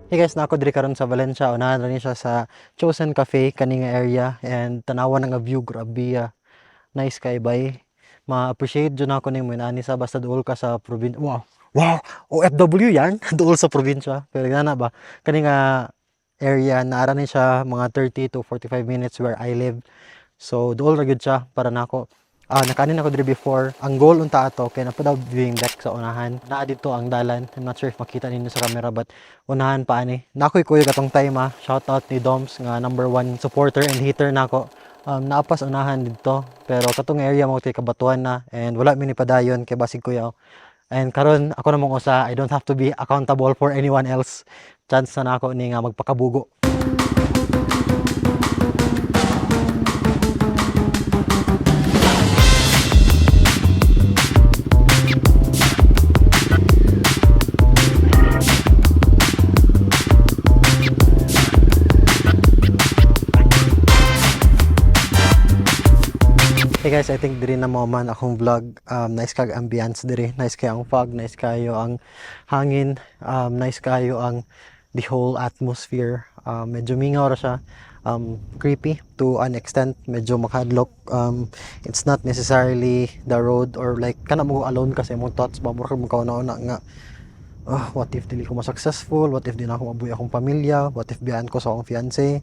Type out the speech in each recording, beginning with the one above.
Hey guys, na ako diri karon sa Valencia. Unahan ra ni siya sa Chosen Cafe kani nga area and tanawa na nga view, grabe ah. Nice kay bay. Ma-appreciate jud nako nimo ani sa basta duol ka sa probinsya. Wow. Wow, OFW yan. Duol sa probinsya. Pero na ba kani nga area naara ni siya mga 30 to 45 minutes where I live. So duol ra gyud siya para nako. Ah, nakanin ako diri before. Ang goal unta ato kay naa pa daw viewing deck sa unahan. Naa dito ang dalan. I'm not sure if makita ninyo sa camera, but unahan pa ani. Nakoy kuyog atong time ah. Shout out ni Doms nga number one supporter and hater nako. Naa pa sa unahan dito pero katong area mo kay kabatuan na and wala mi ni padayon kay basig kuyaw. And karon ako namang usa, I don't have to be accountable for anyone else. Chance na nako ni nga magpakabugo. Hey guys, I think diri na mo man akong vlog. Nice kag ambience diri. Nice kayo ang fog, nice kayo ang hangin, nice kayo ang the whole atmosphere. Medyo mingaw ra siya. Creepy to an extent, medyo makadlok. It's not necessarily the road or like kana mo alone kasi imong thoughts ba, mura kag makauna-una nga, "Ah, what if dili ko ma-successful? What if di na ako mabuhi akong pamilya? What if biyaan ko sa akong fiance?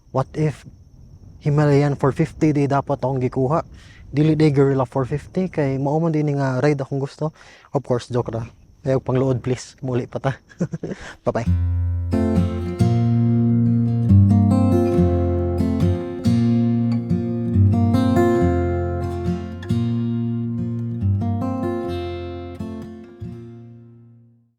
What if Himalayan 450 di dapat akong gikuha? Dili day Gorilla 450 kay mao man din nga ride akong gusto." Of course, joke ra. Ayaw pangluod please. Muli pa ta. Bye-bye.